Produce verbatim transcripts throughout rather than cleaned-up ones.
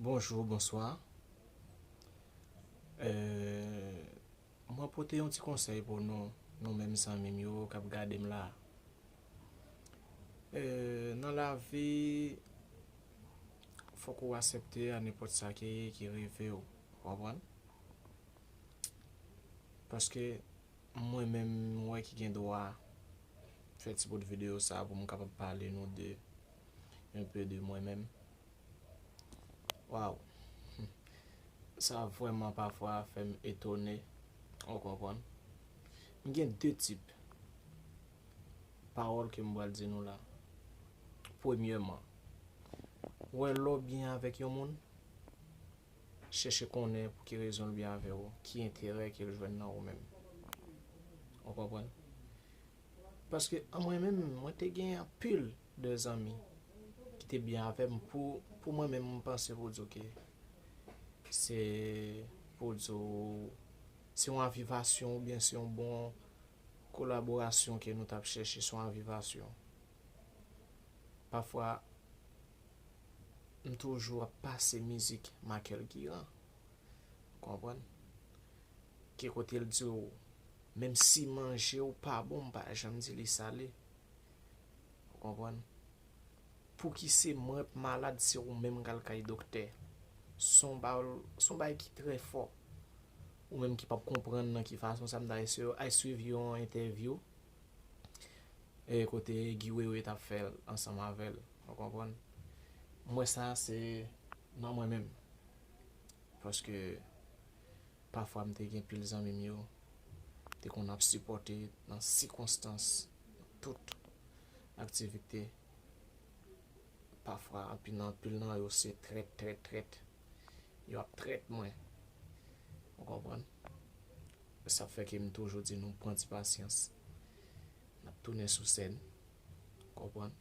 Bonjou, bonswa. Eh, mwen pote yon ti konsèy pou nou, nou menm zanmi m yo k ap gade m la. Eh, nan lavi, fòk ou aksepte a nenpòt sa ki, ki rive w, ou konprann? Paske mwen menm, mwen ki gen dwa fè ti bout videyo sa pou m kapab pale nou de, un peu de mwen menm. Waw. Sa vrèman pafwa fè m etone, ou konprann? M gen de tip pawòl ke m pral di nou la. Premyèman, ou wè lè w byen avèk yon moun, chèche konnen pou ki rezon l byen avè w, ki enterè ke l jwenn nan ou menm. Ou konprann? Paske an mwen menm, mwen te gen anpil de zanmi ki te byen avè m. Pou, pou mwen menm, mwen panse pou di w ke se, pou di w, se yon avivasyon oubyen se yon bon kolaborasyon ke nou t ap chèche, se yon avivasyon. Pafwa, m toujou ap pase mizik Michael Guiran. Ou konprann? Ki kote l di w, menm si manje w pa bon, m pa janm di li sale. Ou konprann? Pouki se mwen k malad, se ou menm k al kay doktè? Se yon ba-, se yon bagay ki trè fò. Ou menm ki p ap konprann nan ki fason sa m ta eseye al swiv yon entèvyou, e kote Guy Wewe t ap fè l ansanm avè l. Ou konprann? Mwen sa se nan mwen menm. Paske pafwa m te gen pil zanmi m yo te konn ap sipòte nan sikonstans, nan tout aktivite. Pafwa, anpil nan, anpil nan yo se trèt, trèt, trèt. Yo ap trèt mwen. Ou konprann? Sa fè ke m toujou di nou pran ti pasyans. N ap tounen sou sèn. Konprann?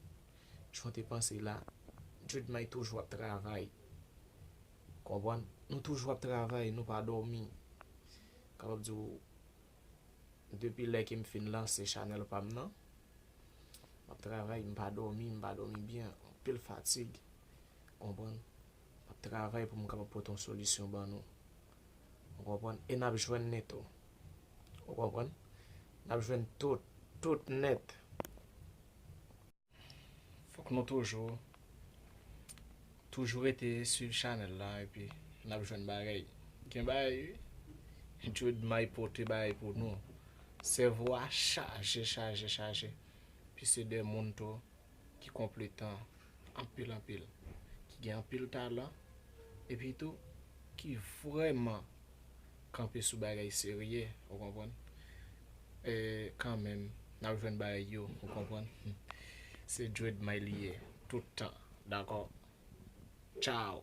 Jan w te panse la, Dread Mike toujou ap travay. Konprann? Nou toujou ap travay, nou pa dòmi. Kapab di w, depi lè ke m fin lanse chanèl pa m nan, m ap travay, m pa dòmi, m pa dòmi byen, anpil fatig. Konprann? M ap travay pou m kapab pote yon solisyon ban nou. Ou konprann? E n ap jwenn li tou. Ou konprann? N ap jwenn tout, tout nèt. Fòk nou toujou, toujou rete swiv chanèl la, epi n ap jwenn bagay. Gen bagay, wi. Dread Mike pote bagay pou nou. Sèvo a chaje, chaje, chaje. Epi se de moun tou ki konpetan anpil, anpil, ki gen anpil talan, epi tou ki vrèman kanpe sou bagay serye, ou konprann? E, kanmenm, n ap jwenn bagay yo, ou konprann? Se Dread Mike li ye, tout tan, dakò? Tchaw!